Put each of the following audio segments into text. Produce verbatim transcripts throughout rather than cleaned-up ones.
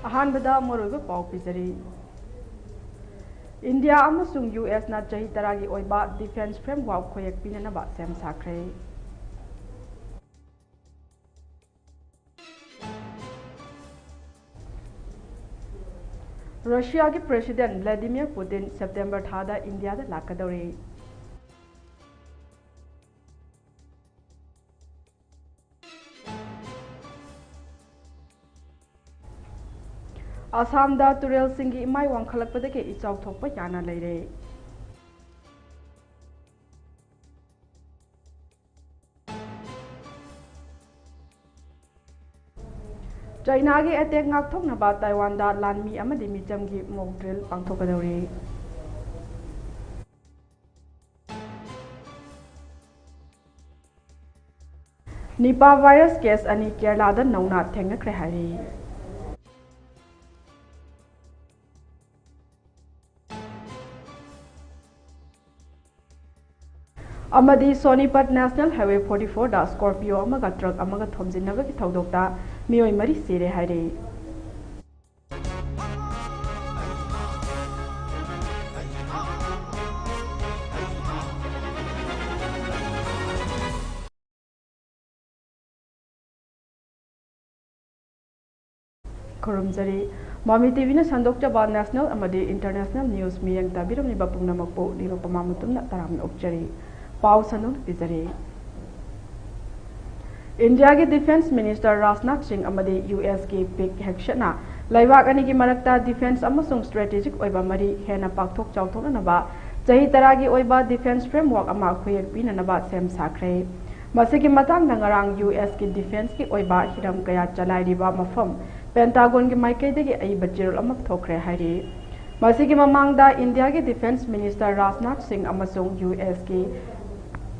ꯑꯍꯥꯟꯕꯗ ꯃꯔꯨꯑꯣꯏꯕ ꯄꯥꯎ ꯄꯤꯖꯔꯤ꯫ ꯏꯟꯗꯤꯌꯥ ꯑꯃꯁꯨꯡ ꯌꯨ ꯑꯦꯁꯅ ꯆꯍꯤ ꯇꯔꯥꯒꯤ ꯑꯣꯏꯕ Defence Framework ꯈꯣꯏꯌꯦꯛ ꯄꯤꯅꯅꯕ ꯁꯦꯝ ꯁꯥꯈ꯭ꯔꯦ꯫ ꯔꯁꯤꯌꯥꯒꯤ President Vladimir Putin September ꯊꯥꯗ ꯏꯟꯗꯤꯌꯥꯗ ꯂꯥꯛꯀꯗꯧꯔꯤ꯫ ꯑꯁꯥꯝꯗ ꯇꯨꯔꯦꯜꯁꯤꯡꯒꯤ ꯏꯃꯥꯏ ꯋꯥꯡꯈꯠꯂꯛꯄꯗꯒꯤ ꯏꯆꯥꯎ ꯊꯣꯛꯄ ꯌꯥꯅ ꯂꯩꯔꯦ꯫ ꯆꯥꯏꯅꯥꯒꯤ attack ꯉꯥꯛꯊꯣꯛꯅꯕ ꯇꯥꯏꯋꯥꯟꯗ ꯂꯥꯟꯃꯤ ꯑꯃꯗꯤ ꯃꯤꯆꯝꯒꯤ mock drill ꯄꯥꯡꯊꯣꯛꯀꯗꯧꯔꯤ꯫ Nipah virus case ꯑꯅꯤ ꯀꯦꯔꯂꯥꯗ ꯅꯧꯅ ꯊꯦꯡꯅꯈ꯭ꯔꯦ ꯍꯥꯏꯔꯤ꯫ ꯑꯃꯗꯤ Sonipat National Highway forty fourꯗ Scorpio ꯑꯃꯒ truck ꯑꯃꯒ ꯊꯣꯝꯖꯤꯟꯅꯕꯒꯤ ꯊꯧꯗꯣꯛꯇ ꯃꯤꯑꯣꯏ ꯃꯔꯤ ꯁꯤꯔꯦ ꯍꯥꯏꯔꯤ꯫ ꯈꯨꯔꯨꯝꯖꯔꯤ꯫ ꯃꯃꯤ ꯇꯤꯚꯤꯅ ꯁꯟꯗꯣꯛꯆꯕ national ꯑꯃꯗꯤ international news ꯃꯤꯠꯌꯦꯡ ꯇꯥꯕꯤꯔꯝꯂꯤꯕ ꯄꯨꯝꯅꯃꯛꯄꯨ ꯅꯤꯔꯨꯄꯃꯥ ꯃꯨꯇꯨꯝꯅ ꯇꯔꯥꯝꯅ ꯑꯣꯛꯆꯔꯤ꯫ ꯄꯥꯎ ꯁꯟꯗꯣꯛꯅ ꯄꯤꯖꯔꯤ꯫ ꯏꯟꯗꯤꯌꯥꯒꯤ Defence Minister ꯔꯥꯖꯅꯥꯊ ꯁꯤꯡ ꯑꯃꯗꯤ ꯌꯨ ꯑꯦꯁꯀꯤ Pete Hegsethꯅ ꯂꯩꯕꯥꯛ ꯑꯅꯤꯒꯤ ꯃꯔꯛꯇ defence ꯑꯃꯁꯨꯡ strategic ꯑꯣꯏꯕ ꯃꯔꯤ ꯍꯦꯟꯅ ꯄꯥꯛꯊꯣꯛ ꯆꯥꯎꯊꯣꯛꯅꯅꯕ ꯆꯍꯤ ꯇꯔꯥꯒꯤ ꯑꯣꯏꯕ Defence Framework ꯑꯃ ꯈꯨꯌꯦꯛ ꯄꯤꯅꯅꯕ ꯁꯦꯝ ꯁꯥꯈ꯭ꯔꯦ꯫ ꯃꯁꯤꯒꯤ ꯃꯇꯥꯡꯗ ꯉꯔꯥꯡ ꯌꯨ ꯑꯦꯁꯀꯤ defenceꯀꯤ ꯑꯣꯏꯕ ꯍꯤꯔꯝ ꯀꯌꯥ ꯆꯂꯥꯏꯔꯤꯕ ꯃꯐꯝ ꯄꯦꯟꯇꯥꯒꯣꯟꯒꯤ ꯃꯥꯏꯀꯩꯗꯒꯤ ꯑꯏꯕ ꯆꯦꯔꯣꯜ ꯑꯃ ꯊꯣꯛꯈ꯭ꯔꯦ ꯍꯥꯏꯔꯤ꯫ ꯃꯁꯤꯒꯤ ꯃꯃꯥꯡꯗ ꯏꯟꯗꯤꯌꯥꯒꯤ Defence Minister ꯔꯥꯖꯅꯥꯊ ꯁꯤꯡ ꯑꯃꯁꯨꯡ ꯌꯨ ꯑꯦꯁꯀꯤ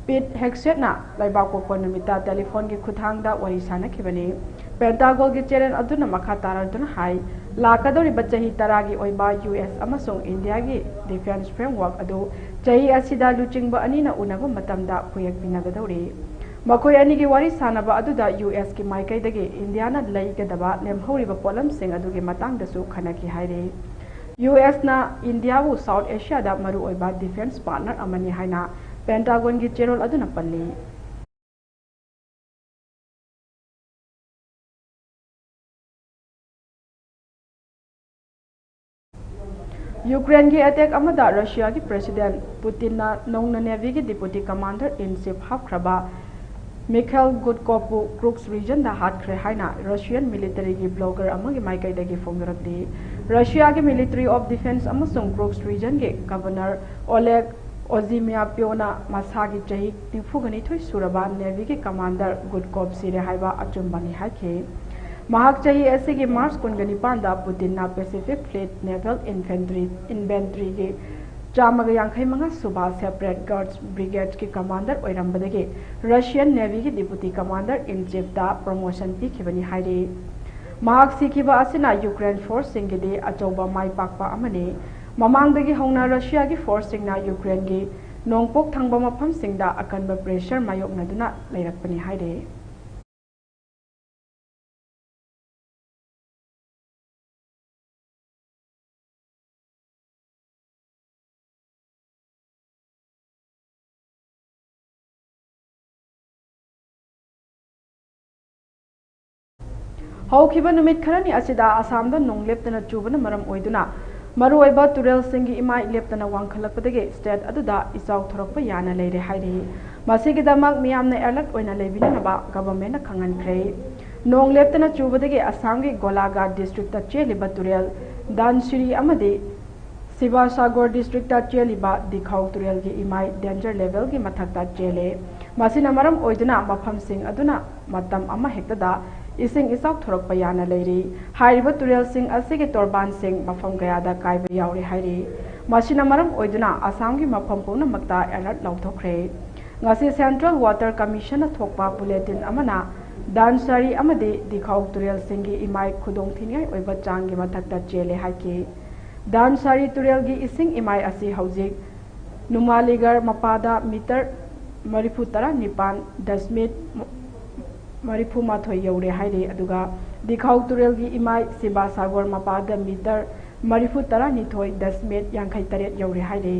Pete Hegsethꯅ ꯂꯩꯕꯥꯛꯄꯣꯛꯄ ꯅꯨꯃꯤꯠꯇ telephoneꯒꯤ ꯈꯨꯠꯊꯥꯡꯗ ꯋꯥꯔꯤ ꯁꯥꯅꯈꯤꯕꯅꯤ꯫ ꯄꯦꯟꯇꯥꯒꯣꯟꯒꯤ ꯆꯦꯔꯣꯜ ꯑꯗꯨꯅ ꯃꯈꯥ ꯇꯥꯔꯗꯨꯅ ꯍꯥꯏ, ꯂꯥꯛꯀꯗꯧꯔꯤꯕ ꯆꯍꯤ ꯇꯔꯥꯒꯤ ꯑꯣꯏꯕ ꯌꯨ ꯑꯦꯁ ꯑꯃꯁꯨꯡ ꯏꯟꯗꯤꯌꯥꯒꯤ Defence Framework ꯑꯗꯨ ꯆꯍꯤ ꯑꯁꯤꯗ ꯂꯨꯆꯤꯡꯕ ꯑꯅꯤꯅ ꯎꯅꯕ ꯃꯇꯝꯗ ꯈꯨꯌꯦꯛ ꯄꯤꯅꯒꯗꯧꯔꯤ꯫ ꯃꯈꯣꯏ ꯑꯅꯤꯒꯤ ꯋꯥꯔꯤ ꯁꯥꯅꯕ ꯑꯗꯨꯗ ꯌꯨ ꯑꯦꯁꯀꯤ ꯃꯥꯏꯀꯩꯗꯒꯤ ꯏꯟꯗꯤꯌꯥꯅ ꯂꯩꯒꯗꯕ ꯂꯦꯝꯍꯧꯔꯤꯕ ꯄꯣꯠꯂꯝꯁꯤꯡ ꯑꯗꯨꯒꯤ ꯃꯇꯥꯡꯗꯁꯨ ꯈꯟꯅꯈꯤ ꯍꯥꯏꯔꯤ꯫ ꯌꯨ ꯑꯦꯁꯅ ꯏꯟꯗꯤꯌꯥꯕꯨ ꯁꯥꯎꯠ ꯑꯦꯁꯤꯌꯥꯗ ꯃꯔꯨꯑꯣꯏꯕ ꯗꯤꯐꯦꯟꯁ ꯄꯥꯔꯠꯅꯔ ꯑꯃꯅꯤ ꯍꯥꯏꯅ ꯄꯦꯟꯇꯥꯒꯣꯟꯒꯤ ꯆꯦꯔꯣꯜ ꯑꯗꯨꯅ ꯄꯜꯂꯤ꯫ ꯌꯨꯀ꯭ꯔꯦꯟꯒꯤ ꯑꯦꯇꯦꯛ ꯑꯃꯗ ꯔꯁꯤꯌꯥꯒꯤ ꯄ꯭ꯔꯦꯁꯤꯗꯦꯟꯠ ꯄꯨꯇꯤꯟꯅ ꯅꯧꯅ ꯅꯦꯚꯤꯒꯤ ꯗꯤꯄꯨꯇꯤ ꯀꯃꯥꯟꯗꯔ ꯏꯟ ꯆꯤꯐ ꯍꯥꯞꯈ꯭ꯔꯕ ꯃꯤꯈꯦꯜ ꯒꯨꯗꯀꯣꯞꯄꯨ ꯀ꯭ꯔꯨꯛꯁ ꯔꯤꯖꯟꯗ ꯍꯥꯠꯈ꯭ꯔꯦ ꯍꯥꯏꯅ ꯔꯁꯤꯌꯟ ꯃꯤꯂꯤꯇꯔꯤꯒꯤ ꯕ꯭ꯂꯣꯒꯔ ꯑꯃꯒꯤ ꯃꯥꯏꯀꯩꯗꯒꯤ ꯐꯣꯡꯗꯣꯔꯛꯂꯤ꯫ ꯔꯁꯤꯌꯥꯒꯤ ꯃꯤꯂꯤꯇꯔꯤ ꯑꯣꯐ ꯗꯤꯐꯦꯟꯁ ꯑꯃꯁꯨꯡ ꯀ꯭ꯔꯨꯛꯁ ꯔꯤꯖꯟꯒꯤ ꯒꯕꯔꯅꯔ ꯑꯣꯂꯦꯒ ꯑꯣꯖꯤꯃꯤꯌꯥꯄꯤꯌꯣꯅ ꯃꯁꯥꯒꯤ ꯆꯍꯤ ꯅꯤꯐꯨꯒ ꯅꯤꯊꯣꯏ ꯁꯨꯔꯕ ꯅꯦꯚꯤꯒꯤ ꯀꯃꯥꯟꯗꯔ ꯒꯨꯗꯀꯣꯞ ꯁꯤꯔꯦ ꯍꯥꯏꯕ ꯑꯆꯨꯝꯕꯅꯤ ꯍꯥꯏꯈꯤ꯫ ꯃꯍꯥꯛ ꯆꯍꯤ ꯑꯁꯤꯒꯤ ꯃꯥꯔꯆ ꯀꯨꯟꯒ ꯅꯤꯄꯥꯟꯗ ꯄꯨꯇꯤꯟꯅ ꯄꯦꯁꯤꯐꯤꯛ ꯐ꯭ꯂꯤꯠ ꯅꯦꯚꯦꯜ ꯏꯟꯐꯦꯟꯇ꯭ꯔꯤ, ꯏꯟꯐꯦꯟꯇ꯭ꯔꯤꯒꯤ ꯆꯥꯝꯃꯒ ꯌꯥꯡꯈꯩ ꯃꯉꯥ ꯁꯨꯕ ꯁꯦꯄꯔꯦꯠ ꯒꯥꯔꯗꯁ ꯕ꯭ꯔꯤꯒꯦꯗꯀꯤ ꯀꯃꯥꯟꯗꯔ ꯑꯣꯏꯔꯝꯕꯗꯒꯤ ꯔꯁꯤꯌꯟ ꯅꯦꯚꯤꯒꯤ ꯗꯤꯄꯨꯇꯤ ꯀꯃꯥꯟꯗꯔ ꯏꯟ ꯆꯤꯐꯇ ꯄ꯭ꯔꯣꯃꯣꯁꯟ ꯄꯤꯈꯤꯕꯅꯤ ꯍꯥꯏꯔꯤ꯫ ꯃꯍꯥꯛ ꯁꯤꯈꯤꯕ ꯑꯁꯤꯅ ꯌꯨꯀ꯭ꯔꯦꯟ ꯐꯣꯔꯁꯁꯤꯡꯒꯤꯗꯤ ꯑꯆꯧꯕ ꯃꯥꯏ ꯄꯥꯛꯄ ꯑꯃꯅꯤ꯫ ꯃꯃꯥꯡꯗꯒꯤ ꯍꯧꯅ ꯔꯁꯤꯌꯥꯒꯤ ꯐꯣꯔꯁꯁꯤꯡꯅ ꯌꯨꯀ꯭ꯔꯦꯟꯒꯤ ꯅꯣꯡꯄꯣꯛ ꯊꯪꯕ ꯃꯐꯝꯁꯤꯡꯗ ꯑꯀꯟꯕ ꯄ꯭ꯔꯦꯁꯔ ꯃꯥꯌꯣꯛꯅꯗꯨꯅ ꯂꯩꯔꯛꯄꯅꯤ ꯍꯥꯏꯔꯤ꯫ ꯍꯧꯈꯤꯕ ꯅꯨꯃꯤꯠ ꯈꯔꯅꯤ ꯑꯁꯤꯗ ꯑꯁꯥꯝꯗ ꯅꯣꯡ ꯂꯦꯞꯇꯅ ꯆꯨꯕꯅ ꯃꯔꯝ ꯑꯣꯏꯗꯨꯅ ꯃꯔꯨꯑꯣꯏꯕ ꯇꯨꯔꯦꯜꯁꯤꯡꯒꯤ ꯏꯃꯥꯏ ꯂꯦꯞꯇꯅ ꯋꯥꯡꯈꯠꯂꯛꯄꯗꯒꯤ ꯁ꯭ꯇꯦꯠ ꯑꯗꯨꯗ ꯏꯆꯥꯎ ꯊꯣꯔꯛꯄ ꯌꯥꯅ ꯂꯩꯔꯦ ꯍꯥꯏꯔꯤ꯫ ꯃꯁꯤꯒꯤꯗꯃꯛ ꯃꯤꯌꯥꯝꯅ ꯑꯦꯂꯔꯠ ꯑꯣꯏꯅ ꯂꯩꯕꯤꯅꯅꯕ ꯒꯚꯔꯟꯃꯦꯟꯠꯅ ꯈꯪꯍꯟꯈ꯭ꯔꯦ꯫ ꯅꯣꯡ ꯂꯦꯞꯇꯅ ꯆꯨꯕꯗꯒꯤ ꯑꯁꯥꯝꯒꯤ ꯒꯣꯂꯥꯘꯥꯠ ꯗꯤꯁꯇ꯭ꯔꯤꯛꯇ ꯆꯦꯜꯂꯤꯕ ꯇꯨꯔꯦꯜ ꯙꯟꯁꯤꯔꯤ ꯑꯃꯗꯤ ꯁꯤꯕꯁꯥꯒꯣꯔ ꯗꯤꯁꯇ꯭ꯔꯤꯛꯇ ꯆꯦꯜꯂꯤꯕ ꯗꯤꯈꯧ ꯇꯨꯔꯦꯜꯒꯤ ꯏꯃꯥꯏ ꯗꯦꯟꯖꯔ ꯂꯦꯚꯦꯜꯒꯤ ꯃꯊꯛꯇ ꯆꯦꯜꯂꯦ꯫ ꯃꯁꯤꯅ ꯃꯔꯝ ꯑꯣꯏꯗꯨꯅ ꯃꯐꯝꯁꯤꯡ ꯑꯗꯨꯅ ꯃꯇꯝ ꯑꯃꯍꯦꯛꯇꯗ ꯏꯁꯤꯡ ꯏꯆꯥꯎ ꯊꯣꯔꯛꯄ ꯌꯥꯅ ꯂꯩꯔꯤ꯫ ꯍꯥꯏꯔꯤꯕ ꯇꯨꯔꯦꯜꯁꯤꯡ ꯑꯁꯤꯒꯤ ꯇꯣꯔꯕꯥꯟꯁꯤꯡ ꯃꯐꯝ ꯀꯌꯥꯗ ꯀꯥꯏꯕ ꯌꯥꯎꯔꯤ ꯍꯥꯏꯔꯤ꯫ ꯃꯁꯤꯅ ꯃꯔꯝ ꯑꯣꯏꯗꯨꯅ ꯑꯁꯥꯝꯒꯤ ꯃꯐꯝ ꯄꯨꯝꯅꯃꯛꯇ ꯑꯦꯂꯔꯠ ꯂꯥꯎꯊꯣꯛꯈ꯭ꯔꯦ꯫ ꯉꯁꯤ ꯁꯦꯟꯇ꯭ꯔꯦꯜ ꯋꯥꯇꯔ ꯀꯃꯤꯁꯟꯅ ꯊꯣꯛꯄ ꯕꯨꯂꯦꯇꯤꯟ ꯑꯃꯅ ꯙꯟꯁꯥꯔꯤ ꯑꯃꯗꯤ ꯗꯤꯈꯧ ꯇꯨꯔꯦꯜꯁꯤꯡꯒꯤ ꯏꯃꯥꯏ ꯈꯨꯗꯣꯡꯊꯤꯅꯤꯡꯉꯥꯏ ꯑꯣꯏꯕ ꯆꯥꯡꯒꯤ ꯃꯊꯛꯇ ꯆꯦꯜꯂꯦ ꯍꯥꯏꯈꯤ꯫ ꯙꯟꯁꯥꯔꯤ ꯇꯨꯔꯦꯜꯒꯤ ꯏꯁꯤꯡ ꯏꯃꯥꯏ ꯑꯁꯤ ꯍꯧꯖꯤꯛ ꯅꯨꯃꯥꯂꯤꯒꯔ ꯃꯄꯥꯗ ꯃꯤꯇꯔ ꯃꯔꯤꯐꯨ ꯇꯔꯥ ꯅꯤꯄꯥꯟ, ꯗꯁꯃꯤꯠ ꯃꯔꯤꯐꯨ ꯃꯥꯊꯣꯏ ꯌꯧꯔꯦ ꯍꯥꯏꯔꯤ꯫ ꯑꯗꯨꯒ ꯗꯤꯈꯥꯎ ꯇꯨꯔꯦꯜꯒꯤ ꯏꯃꯥꯏ ꯁꯤꯕꯥꯁꯥꯒꯣꯔ ꯃꯄꯥꯗ ꯃꯤꯇꯔ ꯃꯔꯤꯐꯨ ꯇꯔꯥ ꯅꯤꯊꯣꯏ, ꯗꯁꯃꯤꯠ ꯌꯥꯡꯈꯩ ꯇꯔꯦꯠ ꯌꯧꯔꯦ ꯍꯥꯏꯔꯤ꯫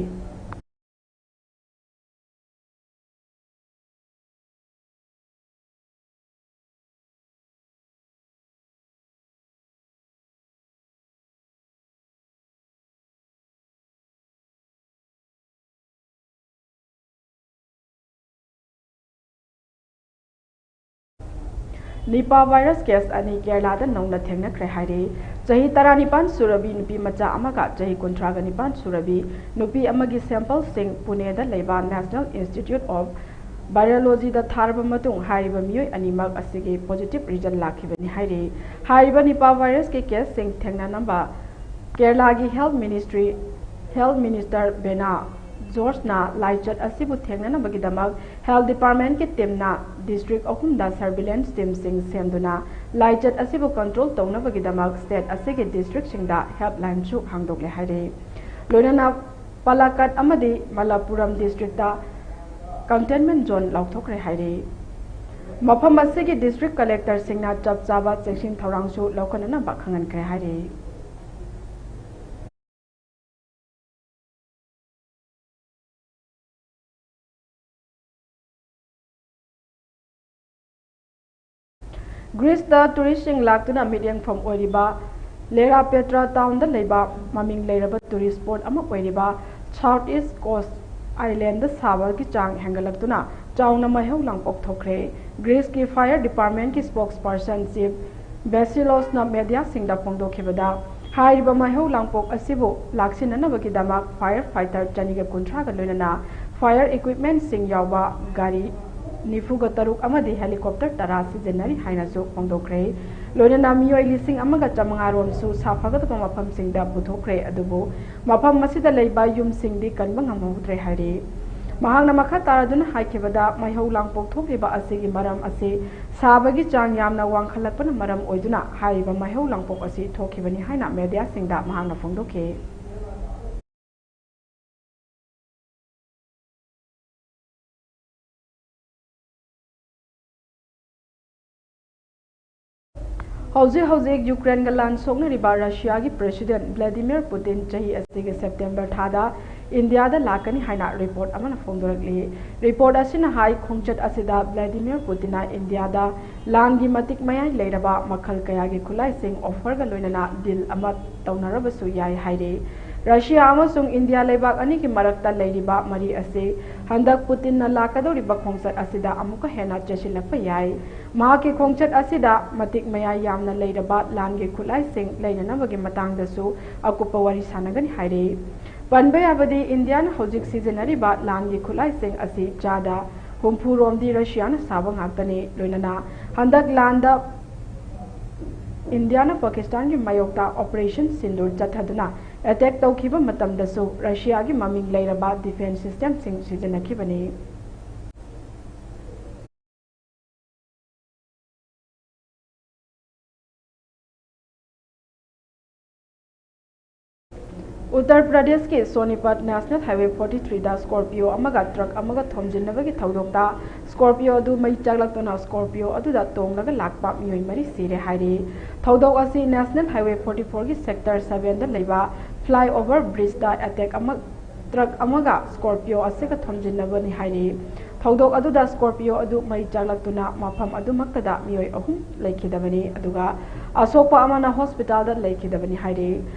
ꯅꯤꯄꯥ ꯚꯥꯏꯔꯁ ꯀꯦꯁ ꯑꯅꯤ ꯀꯦꯔꯂꯥꯗ ꯅꯧꯅ ꯊꯦꯡꯅꯈ꯭ꯔꯦ ꯍꯥꯏꯔꯤ꯫ ꯆꯍꯤ ꯇꯔꯥꯅꯤꯄꯥꯟ ꯁꯨꯔꯕꯤ ꯅꯨꯄꯤ ꯃꯆꯥ ꯑꯃꯒ ꯆꯍꯤ ꯀꯨꯟꯊ꯭ꯔꯥꯒ ꯅꯤꯄꯥꯟ ꯁꯨꯔꯕꯤ ꯅꯨꯄꯤ ꯑꯃꯒꯤ ꯁꯦꯝꯄꯜꯁꯤꯡ ꯄꯨꯅꯦꯗ ꯂꯩꯕ National Institute of Virologyꯗ ꯊꯥꯔꯕ ꯃꯇꯨꯡ, ꯍꯥꯏꯔꯤꯕ ꯃꯤꯑꯣꯏ ꯑꯅꯤꯃꯛ ꯑꯁꯤꯒꯤ positive result ꯂꯥꯛꯈꯤꯕꯅꯤ ꯍꯥꯏꯔꯤ꯫ ꯍꯥꯏꯔꯤꯕ ꯅꯤꯄꯥ ꯚꯥꯏꯔꯁꯀꯤ ꯀꯦꯁꯁꯤꯡ ꯊꯦꯡꯅꯅꯕ ꯀꯦꯔꯂꯥꯒꯤ Health Ministry, Health Minister ꯕꯦꯅꯥ ꯖꯣꯔꯖꯅ ꯂꯥꯏꯆꯠ ꯑꯁꯤꯕꯨ ꯊꯦꯡꯅꯅꯕꯒꯤꯗꯃꯛ Health Departmentꯀꯤ teamꯅ district ꯑꯍꯨꯝꯗ surveillance teamꯁꯤꯡ ꯁꯦꯝꯗꯨꯅ ꯂꯥꯏꯆꯠ ꯑꯁꯤꯕꯨ control ꯇꯧꯅꯕꯒꯤꯗꯃꯛ state ꯑꯁꯤꯒꯤ districtꯁꯤꯡꯗ helplineꯁꯨ ꯍꯥꯡꯗꯣꯛꯂꯦ ꯍꯥꯏꯔꯤ꯫ ꯂꯣꯏꯅꯅ ꯄꯂꯥꯀꯠ ꯑꯃꯗꯤ ꯃꯂꯄꯨꯔꯝ districtꯇ containment zone ꯂꯥꯎꯊꯣꯛꯈ꯭ꯔꯦ ꯍꯥꯏꯔꯤ꯫ ꯃꯐꯝ ꯑꯁꯤꯒꯤ district collectorꯁꯤꯡꯅ ꯆꯞ ꯆꯥꯕ ꯆꯦꯛꯁꯤꯟ ꯊꯧꯔꯥꯡꯁꯨ ꯂꯧꯈꯠꯅꯅꯕ ꯈꯪꯍꯟꯈ꯭ꯔꯦ ꯍꯥꯏꯔꯤ꯫ ꯒ꯭ꯔꯤꯁꯇ touristꯁꯤꯡ ꯂꯥꯛꯇꯨꯅ ꯃꯤꯠꯌꯦꯡꯐꯝ ꯑꯣꯏꯔꯤꯕ ꯂꯦꯔꯥ ꯄꯦꯇ꯭ꯔꯥ townꯗ ꯂꯩꯕ ꯃꯃꯤꯡ ꯂꯩꯔꯕ tourist spot ꯑꯃ ꯑꯣꯏꯔꯤꯕ South East Kos Islandꯗ ꯁꯥꯕꯒꯤ ꯆꯥꯡ ꯍꯦꯟꯒꯠꯂꯛꯇꯨꯅ ꯆꯥꯎꯅ ꯃꯩꯍꯧ ꯂꯥꯡꯄꯣꯛ ꯊꯣꯛꯈ꯭ꯔꯦ꯫ ꯒ꯭ꯔꯤꯁꯀꯤ fire departmentꯀꯤ spokesperson chief ꯕꯦꯁꯤꯂꯣꯁꯅ mediaꯁꯤꯡꯗ ꯐꯣꯡꯗꯣꯛꯈꯤꯕꯗ, ꯍꯥꯏꯔꯤꯕ ꯃꯩꯍꯧ ꯂꯥꯡꯄꯣꯛ ꯑꯁꯤꯕꯨ ꯂꯥꯛꯁꯤꯟꯅꯅꯕꯒꯤꯗꯃꯛ fire fighter ꯆꯅꯤꯒ ꯀꯨꯟꯊ꯭ꯔꯥꯒ ꯂꯣꯏꯅꯅ fire equipmentꯁꯤꯡ ꯌꯥꯎꯕ ꯒꯥꯔꯤ ꯅꯤꯐꯨꯒ ꯇꯔꯨꯛ ꯑꯃꯗꯤ helicopter ꯇꯔꯥ ꯁꯤꯖꯤꯟꯅꯔꯤ ꯍꯥꯏꯅꯁꯨ ꯐꯣꯡꯗꯣꯛꯈ꯭ꯔꯦ꯫ ꯂꯣꯏꯅꯅ ꯃꯤꯑꯣꯏ ꯂꯤꯁꯤꯡ ꯑꯃꯒ ꯆꯥꯃꯉꯥ ꯔꯣꯝꯁꯨ ꯁꯥꯐꯒꯗꯕ ꯃꯐꯝꯁꯤꯡꯗ ꯄꯨꯊꯣꯛꯈ꯭ꯔꯦ꯫ ꯑꯗꯨꯕꯨ ꯃꯐꯝ ꯑꯁꯤꯗ ꯂꯩꯕ ꯌꯨꯝꯁꯤꯡꯗꯤ ꯀꯟꯕ ꯉꯝꯍꯧꯗ꯭ꯔꯦ ꯍꯥꯏꯔꯤ꯫ ꯃꯍꯥꯛꯅ ꯃꯈꯥ ꯇꯥꯔꯗꯨꯅ ꯍꯥꯏꯈꯤꯕꯗ, ꯃꯩꯍꯧ ꯂꯥꯡꯄꯣꯛ ꯊꯣꯛꯂꯤꯕ ꯑꯁꯤꯒꯤ ꯃꯔꯝ ꯑꯁꯤ ꯁꯥꯕꯒꯤ ꯆꯥꯡ ꯌꯥꯝꯅ ꯋꯥꯡꯈꯠꯂꯛꯄꯅ ꯃꯔꯝ ꯑꯣꯏꯗꯨꯅ ꯍꯥꯏꯔꯤꯕ ꯃꯩꯍꯧ ꯂꯥꯡꯄꯣꯛ ꯑꯁꯤ ꯊꯣꯛꯈꯤꯕꯅꯤ ꯍꯥꯏꯅ mediaꯁꯤꯡꯗ ꯃꯍꯥꯛꯅ ꯐꯣꯡꯗꯣꯛꯈꯤ꯫ ꯍꯧꯖꯤꯛ ꯍꯧꯖꯤꯛ ꯌꯨꯀ꯭ꯔꯦꯟꯒ ꯂꯥꯟ ꯁꯣꯛꯅꯔꯤꯕ ꯔꯁꯤꯌꯥꯒꯤ ꯄ꯭ꯔꯦꯁꯤꯗꯦꯟꯠ ꯚ꯭ꯂꯥꯗꯤꯃꯤꯔ ꯄꯨꯇꯤꯟ ꯆꯍꯤ ꯑꯁꯤꯒꯤ ꯁꯦꯞꯇꯦꯝꯕꯔ ꯊꯥꯗ ꯏꯟꯗꯤꯌꯥꯗ ꯂꯥꯛꯀꯅꯤ ꯍꯥꯏꯅ ꯔꯤꯄꯣꯔꯠ ꯑꯃꯅ ꯐꯣꯡꯗꯣꯔꯛꯂꯤ꯫ ꯔꯤꯄꯣꯔꯠ ꯑꯁꯤꯅ ꯍꯥꯏ, ꯈꯣꯡꯆꯠ ꯑꯁꯤꯗ ꯚ꯭ꯂꯥꯗꯤꯃꯤꯔ ꯄꯨꯇꯤꯟꯅ ꯏꯟꯗꯤꯌꯥꯗ ꯂꯥꯟꯒꯤ ꯃꯇꯤꯛ ꯃꯌꯥꯏ ꯂꯩꯔꯕ ꯃꯈꯜ ꯀꯌꯥꯒꯤ ꯈꯨꯠꯂꯥꯏꯁꯤꯡ ꯑꯣꯐꯔꯒ ꯂꯣꯏꯅꯅ ꯗꯤꯜ ꯑꯃ ꯇꯧꯅꯔꯕꯁꯨ ꯌꯥꯏ ꯍꯥꯏꯔꯤ꯫ ꯔꯁꯤꯌꯥ ꯑꯃꯁꯨꯡ ꯏꯟꯗꯤꯌꯥ ꯂꯩꯕꯥꯛ ꯑꯅꯤꯒꯤ ꯃꯔꯛꯇ ꯂꯩꯔꯤꯕ ꯃꯔꯤ ꯑꯁꯤ ꯍꯟꯗꯛ ꯄꯨꯇꯤꯟꯅ ꯂꯥꯛꯀꯗꯧꯔꯤꯕ ꯈꯣꯡꯆꯠ ꯑꯁꯤꯗ ꯑꯃꯨꯛꯀ ꯍꯦꯟꯅ ꯆꯦꯠꯁꯤꯜꯂꯛꯄ ꯌꯥꯏ꯫ ꯃꯍꯥꯛꯀꯤ ꯈꯣꯡꯆꯠ ꯑꯁꯤꯗ ꯃꯇꯤꯛ ꯃꯌꯥꯏ ꯌꯥꯝꯅ ꯂꯩꯔꯕ ꯂꯥꯟꯒꯤ ꯈꯨꯠꯂꯥꯏꯁꯤꯡ ꯂꯩꯅꯅꯕꯒꯤ ꯃꯇꯥꯡꯗꯁꯨ ꯑꯀꯨꯞꯄ ꯋꯥꯔꯤ ꯁꯥꯟꯅꯒꯅꯤ ꯍꯥꯏꯔꯤ꯫ ꯄꯟꯕ ꯌꯥꯕꯗꯤ, ꯏꯟꯗꯤꯌꯥꯅ ꯍꯧꯖꯤꯛ ꯁꯤꯖꯤꯟꯅꯔꯤꯕ ꯂꯥꯟꯒꯤ ꯈꯨꯠꯂꯥꯏꯁꯤꯡ ꯑꯁꯤ ꯆꯥꯗ ꯍꯨꯝꯐꯨ ꯔꯣꯝꯗꯤ ꯔꯁꯤꯌꯥꯅ ꯁꯥꯕ ꯉꯥꯛꯇꯅꯤ꯫ ꯂꯣꯏꯅꯅ ꯍꯟꯗꯛ ꯂꯥꯟꯗ ꯏꯟꯗꯤꯌꯥꯅ ꯄꯥꯀꯤꯁꯇꯥꯟꯒꯤ ꯃꯥꯌꯣꯛꯇ ꯑꯣꯄꯔꯦꯁꯟ ꯁꯤꯟꯗꯨꯔ ꯆꯠꯊꯗꯨꯅ ꯑꯦꯇꯦꯛ ꯇꯧꯈꯤꯕ ꯃꯇꯝꯗꯁꯨ ꯔꯁꯤꯌꯥꯒꯤ ꯃꯃꯤꯡ ꯂꯩꯔꯕ ꯗꯤꯐꯦꯟꯁ ꯁꯤꯁꯇꯦꯝꯁꯤꯡ ꯁꯤꯖꯤꯟꯅꯈꯤꯕꯅꯤ꯫ ꯎꯠꯇꯔ ꯄ꯭ꯔꯗꯦꯁꯀꯤ ꯁꯣꯅꯤꯄꯠ ꯅꯦꯁꯅꯦꯜ ꯍꯥꯏꯋꯦ ꯐꯣꯔꯇꯤ ꯊ꯭ꯔꯤꯗ ꯁ꯭ꯀꯣꯔꯄꯤꯌꯣ ꯑꯃꯒ ꯇ꯭ꯔꯛ ꯑꯃꯒ ꯊꯣꯝꯖꯤꯟꯅꯕꯒꯤ ꯊꯧꯗꯣꯛꯇ ꯁ꯭ꯀꯣꯔꯄꯤꯌꯣ ꯑꯗꯨ ꯃꯩ ꯆꯥꯛꯂꯛꯇꯨꯅ ꯁ꯭ꯀꯣꯔꯄꯤꯌꯣ ꯑꯗꯨꯗ ꯇꯣꯡꯂꯒ ꯂꯥꯛꯄ ꯃꯤꯑꯣꯏ ꯃꯔꯤ ꯁꯤꯔꯦ ꯍꯥꯏꯔꯤ꯫ ꯊꯧꯗꯣꯛ ꯑꯁꯤ ꯅꯦꯁꯅꯦꯜ ꯍꯥꯏꯋꯦ ꯐꯣꯔꯇꯤ ꯐꯣꯔꯒꯤ ꯁꯦꯛꯇꯔ ꯁꯚꯦꯟꯗ ꯂꯩꯕ ꯐ꯭ꯂꯥꯏꯑꯣꯚꯔ ꯕ꯭ꯔꯤꯖꯇ ꯑꯦꯇꯦꯛ ꯑꯃ, ꯇ꯭ꯔꯛ ꯑꯃꯒ ꯁ꯭ꯀꯣꯔꯄꯤꯌꯣ ꯑꯁꯤꯒ ꯊꯣꯝꯖꯤꯟꯅꯕꯅꯤ ꯍꯥꯏꯔꯤ꯫ ꯊꯧꯗꯣꯛ ꯑꯗꯨꯗ ꯁ꯭ꯀꯣꯔꯄꯤꯌꯣ ꯑꯗꯨ ꯃꯩ ꯆꯥꯛꯂꯛꯇꯨꯅ ꯃꯐꯝ ꯑꯗꯨꯃꯛꯇꯗ ꯃꯤꯑꯣꯏ ꯑꯍꯨꯝ ꯂꯩꯈꯤꯗꯕꯅꯤ, ꯑꯗꯨꯒ ꯑꯁꯣꯛꯄ ꯑꯃꯅ ꯍꯣꯁꯄꯤꯇꯥꯜꯗ ꯂꯩꯈꯤꯗꯕꯅꯤ ꯍꯥꯏꯔꯤ꯫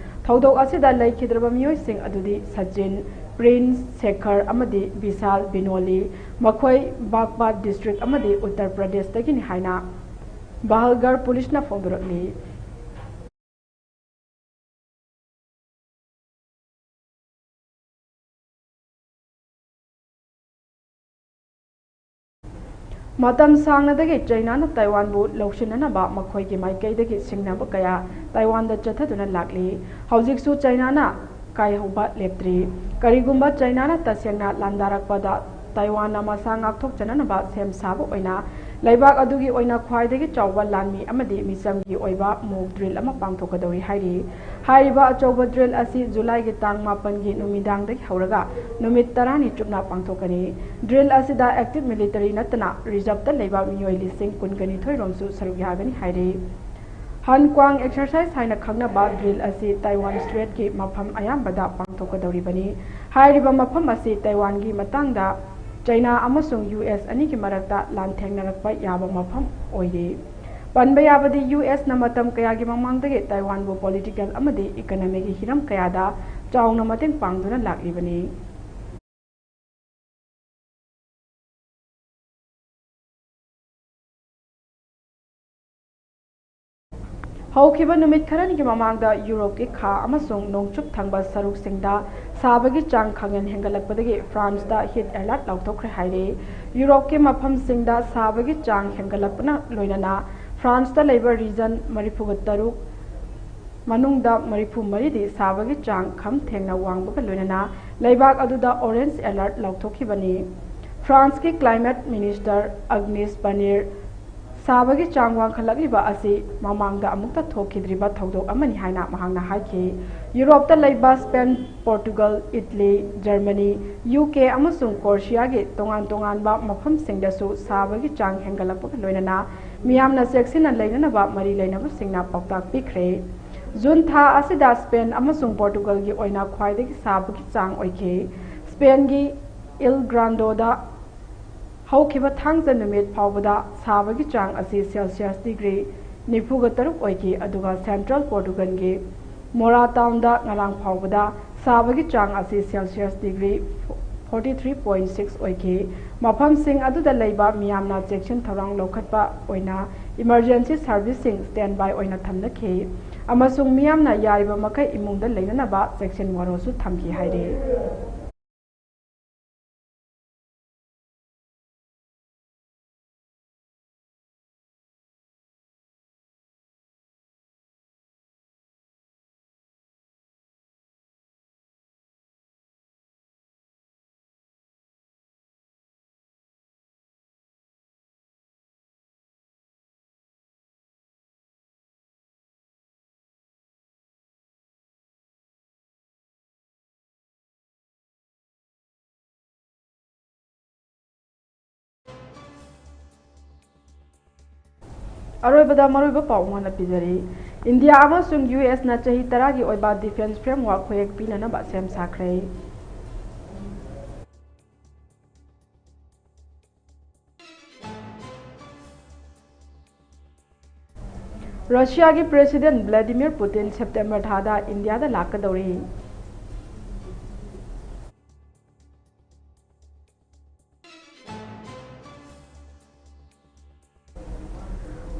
ꯊꯧꯗꯣꯛ ꯑꯁꯤꯗ ꯂꯩꯈꯤꯗ꯭ꯔꯕ ꯃꯤꯑꯣꯏꯁꯤꯡ ꯑꯗꯨꯗꯤ ꯁꯆꯤꯟ, ꯄ꯭ꯔꯤꯟꯁ, ꯁꯦꯈꯔ ꯑꯃꯗꯤ ꯕꯤꯁꯥꯜ ꯕꯤꯅꯣꯂꯤ꯫ ꯃꯈꯣꯏ ꯕꯥꯒꯄꯥꯠ ꯗꯤꯁꯇ꯭ꯔꯤꯛ ꯑꯃꯗꯤ ꯎꯠꯇꯔ ꯄ꯭ꯔꯗꯦꯁꯇꯒꯤꯅꯤ ꯍꯥꯏꯅ ꯕꯍꯜꯒꯔ ꯄꯨꯂꯤꯁꯅ ꯐꯣꯡꯗꯣꯔꯛꯂꯤ꯫ ꯃꯇꯝ ꯁꯥꯡꯅꯗꯒꯤ ꯆꯩꯅꯥꯅ ꯇꯥꯏꯋꯥꯟꯕꯨ ꯂꯧꯁꯤꯟꯅꯅꯕ ꯃꯈꯣꯏꯒꯤ ꯃꯥꯏꯀꯩꯗꯒꯤ ꯁꯤꯡꯅꯕ ꯀꯌꯥ ꯇꯥꯏꯋꯥꯟꯗ ꯆꯠꯊꯗꯨꯅ ꯂꯥꯛꯂꯤ꯫ ꯍꯧꯖꯤꯛꯁꯨ ꯆꯩꯅꯥꯅ ꯀꯥꯏꯍꯧꯕ ꯂꯦꯞꯇ꯭ꯔꯤ꯫ ꯀꯔꯤꯒꯨꯝꯕ ꯆꯩꯅꯥꯅ ꯇꯁꯦꯡꯅ ꯂꯥꯟꯗꯥꯔꯛꯄꯗ ꯇꯥꯏꯋꯥꯟꯅ ꯃꯁꯥ ꯉꯥꯛꯊꯣꯛꯆꯅꯅꯕ ꯁꯦꯝ ꯁꯥꯕ ꯑꯣꯏꯅ ꯂꯩꯕꯥꯛ ꯑꯗꯨꯒꯤ ꯑꯣꯏꯅ ꯈ꯭ꯋꯥꯏꯗꯒꯤ ꯆꯥꯎꯕ ꯂꯥꯟꯃꯤ ꯑꯃꯗꯤ ꯃꯤꯆꯝꯒꯤ ꯑꯣꯏꯕ ꯃꯣꯛ ꯗ꯭ꯔꯤꯜ ꯑꯃ ꯄꯥꯡꯊꯣꯛꯀꯗꯧꯔꯤ ꯍꯥꯏꯔꯤ꯫ ꯍꯥꯏꯔꯤꯕ ꯑꯆꯧꯕ ꯗ꯭ꯔꯤꯜ ꯑꯁꯤ ꯖꯨꯂꯥꯏꯒꯤ ꯇꯥꯡ ꯃꯥꯄꯟꯒꯤ ꯅꯨꯃꯤꯗꯥꯡꯗꯒꯤ ꯍꯧꯔꯒ ꯅꯨꯃꯤꯠ ꯇꯔꯥꯅꯤ ꯆꯨꯞꯅ ꯄꯥꯡꯊꯣꯛꯀꯅꯤ꯫ ꯗ꯭ꯔꯤꯜ ꯑꯁꯤꯗ ꯑꯦꯛꯇꯤꯚ ꯃꯤꯂꯤꯇꯔꯤ ꯅꯠꯇꯅ ꯔꯤꯖꯔꯚꯇ ꯂꯩꯕ ꯃꯤꯑꯣꯏ ꯂꯤꯁꯤꯡ ꯀꯨꯟꯒ ꯅꯤꯊꯣꯏ ꯔꯣꯝꯁꯨ ꯁꯔꯨꯛ ꯌꯥꯒꯅꯤ ꯍꯥꯏꯔꯤ꯫ ꯍꯟ ꯀ꯭ꯋꯥꯡ ꯑꯦꯛꯁꯔꯁꯥꯏꯁ ꯍꯥꯏꯅ ꯈꯪꯅꯕ ꯗ꯭ꯔꯤꯜ ꯑꯁꯤ ꯇꯥꯏꯋꯥꯟ ꯁ꯭ꯇ꯭ꯔꯦꯠꯀꯤ ꯃꯐꯝ ꯑꯌꯥꯝꯕꯗ ꯄꯥꯡꯊꯣꯛꯀꯗꯧꯔꯤꯕꯅꯤ꯫ ꯍꯥꯏꯔꯤꯕ ꯃꯐꯝ ꯑꯁꯤ ꯇꯥꯏꯋꯥꯟꯒꯤ ꯃꯇꯥꯡꯗ ꯆꯩꯅꯥ ꯑꯃꯁꯨꯡ ꯌꯨ ꯑꯦꯁ ꯑꯅꯤꯒꯤ ꯃꯔꯛꯇ ꯂꯥꯟꯊꯦꯡꯅꯔꯛꯄ ꯌꯥꯕ ꯃꯐꯝ ꯑꯣꯏꯔꯤ꯫ ꯄꯟꯕ ꯌꯥꯕꯗꯤ, ꯌꯨ ꯑꯦꯁꯅ ꯃꯇꯝ ꯀꯌꯥꯒꯤ ꯃꯃꯥꯡꯗꯒꯤ ꯇꯥꯏꯋꯥꯟꯕꯨ ꯄꯣꯂꯤꯇꯤꯀꯦꯜ ꯑꯃꯗꯤ ꯏꯀꯅꯃꯤꯒꯤ ꯍꯤꯔꯝ ꯀꯌꯥꯗ ꯆꯥꯎꯅ ꯃꯇꯦꯡ ꯄꯥꯡꯗꯨꯅ ꯂꯥꯛꯂꯤꯕꯅꯤ꯫ ꯍꯧꯈꯤꯕ ꯅꯨꯃꯤꯠ ꯈꯔꯅꯤꯒꯤ ꯃꯃꯥꯡꯗ ꯌꯨꯔꯣꯞꯀꯤ ꯈꯥ ꯑꯃꯁꯨꯡ ꯅꯣꯡꯆꯨꯞ ꯊꯪꯕ ꯁꯔꯨꯛꯁꯤꯡꯗ ꯁꯥꯕꯒꯤ ꯆꯥꯡ ꯈꯪꯍꯦꯟ ꯍꯦꯟꯒꯠꯂꯛꯄꯗꯒꯤ ꯐ꯭ꯔꯥꯟꯁꯇ ꯍꯤꯠ ꯑꯦꯂꯔꯠ ꯂꯥꯎꯊꯣꯛꯈ꯭ꯔꯦ ꯍꯥꯏꯔꯦ꯫ ꯌꯨꯔꯣꯞꯀꯤ ꯃꯐꯝꯁꯤꯡꯗ ꯁꯥꯕꯒꯤ ꯆꯥꯡ ꯍꯦꯟꯒꯠꯂꯛꯄꯅ ꯂꯣꯏꯅꯅ ꯐ꯭ꯔꯥꯟꯁꯇ ꯂꯩꯕ ꯔꯤꯖꯟ ꯃꯔꯤꯐꯨꯒ ꯇꯔꯨꯛ ꯃꯅꯨꯡꯗ ꯃꯔꯤꯐꯨ ꯃꯔꯤꯗꯤ ꯁꯥꯕꯒꯤ ꯆꯥꯡ ꯈꯝ ꯊꯦꯡꯅ ꯋꯥꯡꯕꯒ ꯂꯣꯏꯅꯅ ꯂꯩꯕꯥꯛ ꯑꯗꯨꯗ ꯑꯣꯔꯦꯟꯖ ꯑꯦꯂꯔꯠ ꯂꯥꯎꯊꯣꯛꯈꯤꯕꯅꯤ꯫ ꯐ꯭ꯔꯥꯟꯁꯀꯤ ꯀ꯭ꯂꯥꯏꯃꯦꯠ ꯃꯤꯅꯤꯁꯇꯔ ꯑꯒꯅꯤꯁ ꯄꯅꯤꯔ ꯁꯥꯕꯒꯤ ꯆꯥꯡ ꯋꯥꯡꯈꯠꯂꯛꯂꯤꯕ ꯑꯁꯤ ꯃꯃꯥꯡꯗ ꯑꯃꯨꯛꯇ ꯊꯣꯛꯈꯤꯗ꯭ꯔꯤꯕ ꯊꯧꯗꯣꯛ ꯑꯃꯅꯤ ꯍꯥꯏꯅ ꯃꯍꯥꯛꯅ ꯍꯥꯏꯈꯤ꯫ ꯌꯨꯔꯣꯞꯇ ꯂꯩꯕ Spain, Portugal, Italy, Germany, U K ꯑꯃꯁꯨꯡ ꯀꯣꯔꯁꯤꯌꯥꯒꯤ ꯇꯣꯉꯥꯟ ꯇꯣꯉꯥꯟꯕ ꯃꯐꯝꯁꯤꯡꯗꯁꯨ ꯁꯥꯕꯒꯤ ꯆꯥꯡ ꯍꯦꯟꯒꯠꯂꯛꯄꯒ ꯂꯣꯏꯅꯅ ꯃꯤꯌꯥꯝꯅ ꯆꯦꯛꯁꯤꯟꯅ ꯂꯩꯅꯅꯕ ꯃꯔꯤ ꯂꯩꯅꯕꯁꯤꯡꯅ ꯄꯥꯎꯇꯥꯛ ꯄꯤꯈ꯭ꯔꯦ꯫ ꯖꯨꯟ ꯊꯥ ꯑꯁꯤꯗ ꯁ꯭ꯄꯦꯟ ꯑꯃꯁꯨꯡ ꯄꯣꯔꯇꯨꯒꯜꯒꯤ ꯑꯣꯏꯅ ꯈ꯭ꯋꯥꯏꯗꯒꯤ ꯁꯥꯕꯒꯤ ꯆꯥꯡ ꯑꯣꯏꯈꯤ꯫ ꯁ꯭ꯄꯦꯟꯒꯤ ꯏꯜ ꯒ꯭ꯔꯥꯟꯗꯣꯗ ꯍꯧꯈꯤꯕ ꯊꯥꯡꯖ ꯅꯨꯃꯤꯠ ꯐꯥꯎꯕꯗ ꯁꯥꯕꯒꯤ ꯆꯥꯡ ꯑꯁꯤ ꯁꯦꯜꯁꯤꯌꯁ ꯗꯤꯒ꯭ꯔꯤ ꯅꯤꯐꯨꯒ ꯇꯔꯨꯛ ꯑꯣꯏꯈꯤ, ꯑꯗꯨꯒ ꯁꯦꯟꯇ꯭ꯔꯦꯜ ꯄꯣꯔꯇꯨꯒꯜꯒꯤ ꯃꯣꯔꯥ ꯇꯥꯎꯟꯗ ꯉꯔꯥꯡ ꯐꯥꯎꯕꯗ ꯁꯥꯕꯒꯤ ꯆꯥꯡ ꯑꯁꯤ Celsius degree forty three point six ꯑꯣꯏꯈꯤ꯫ ꯃꯐꯝꯁꯤꯡ ꯑꯗꯨꯗ ꯂꯩꯕ ꯃꯤꯌꯥꯝꯅ ꯆꯦꯛꯁꯤꯟ ꯊꯧꯔꯥꯡ ꯂꯧꯈꯠꯄ ꯑꯣꯏꯅ ꯏꯃꯔꯖꯦꯟꯁꯤ ꯁꯔꯚꯤꯁꯁꯤꯡ ꯁ꯭ꯇꯦꯟꯕꯥꯏ ꯑꯣꯏꯅ ꯊꯝꯅꯈꯤ, ꯑꯃꯁꯨꯡ ꯃꯤꯌꯥꯝꯅ ꯌꯥꯔꯤꯕ ꯃꯈꯩ ꯏꯃꯨꯡꯗ ꯂꯩꯅꯅꯕ ꯆꯦꯛꯁꯤꯟ ꯋꯥꯔꯣꯜꯁꯨ ꯊꯝꯈꯤ ꯍꯥꯏꯔꯤ꯫ ꯑꯔꯣꯏꯕꯗ ꯃꯔꯨꯑꯣꯏꯕ ꯄꯥꯎ ꯑꯃ ꯍꯥꯟꯅ ꯄꯤꯖꯔꯤ꯫ ꯏꯟꯗꯤꯌꯥ ꯑꯃꯁꯨꯡ ꯌꯨ ꯑꯦꯁꯅ ꯆꯍꯤ ꯇꯔꯥꯒꯤ ꯑꯣꯏꯕ defence framework ꯈꯨꯌꯦꯛ ꯄꯤꯅꯅꯕ ꯁꯦꯝ ꯁꯥꯈ꯭ꯔꯦ꯫ ꯔꯁꯤꯌꯥꯒꯤ President Vladimir Putin September ꯊꯥꯗ ꯏꯟꯗꯤꯌꯥꯗ ꯂꯥꯛꯀꯗꯧꯔꯤ꯫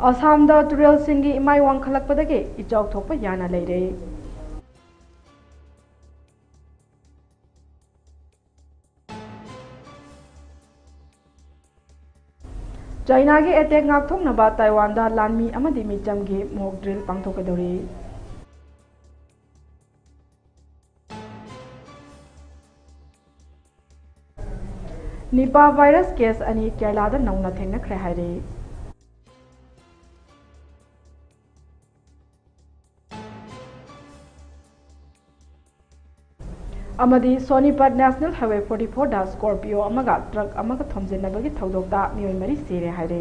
ꯑꯁꯥꯝꯗ ꯇꯨꯔꯦꯜꯁꯤꯡꯒꯤ ꯏꯃꯥꯏ ꯋꯥꯡꯈꯠꯂꯛꯄꯗꯒꯤ ꯏꯆꯥꯎ ꯊꯣꯛꯄ ꯌꯥꯅ ꯂꯩꯔꯦ꯫ ꯆꯥꯏꯅꯥꯒꯤ attack ꯉꯥꯛꯊꯣꯛꯅꯕ ꯇꯥꯏꯋꯥꯟꯗ ꯂꯥꯟꯃꯤ ꯑꯃꯗꯤ ꯃꯤꯆꯝꯒꯤ mock drill ꯄꯥꯡꯊꯣꯛꯀꯗꯧꯔꯤ꯫ Nipah virus case ꯑꯅꯤ ꯀꯦꯔꯂꯥꯗ ꯅꯧꯅ ꯊꯦꯡꯅꯈ꯭ꯔꯦ ꯍꯥꯏꯔꯦ꯫ ꯑꯃꯗꯤ Sonipat National Highway forty fourꯗ Scorpio ꯑꯃꯒ truck ꯑꯃꯒ ꯊꯣꯝꯖꯤꯟꯅꯕꯒꯤ ꯊꯧꯗꯣꯛꯇ ꯃꯤꯑꯣꯏ ꯃꯔꯤ ꯁꯤꯔꯦ ꯍꯥꯏꯔꯦ꯫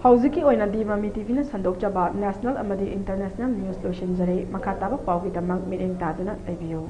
ꯍꯧꯖꯤꯛꯀꯤ ꯑꯣꯏꯅꯗꯤ ꯃꯃꯤ ꯇꯤꯚꯤꯅ ꯁꯟꯗꯣꯛꯆꯕ national ꯑꯃꯗꯤ international news ꯂꯣꯏꯁꯤꯟꯖꯔꯦ꯫ ꯃꯈꯥ ꯇꯥꯕ ꯄꯥꯎꯒꯤꯗꯃꯛ ꯃꯤꯠꯌꯦꯡ ꯇꯥꯗꯨꯅ ꯂꯩꯕꯤꯌꯨ꯫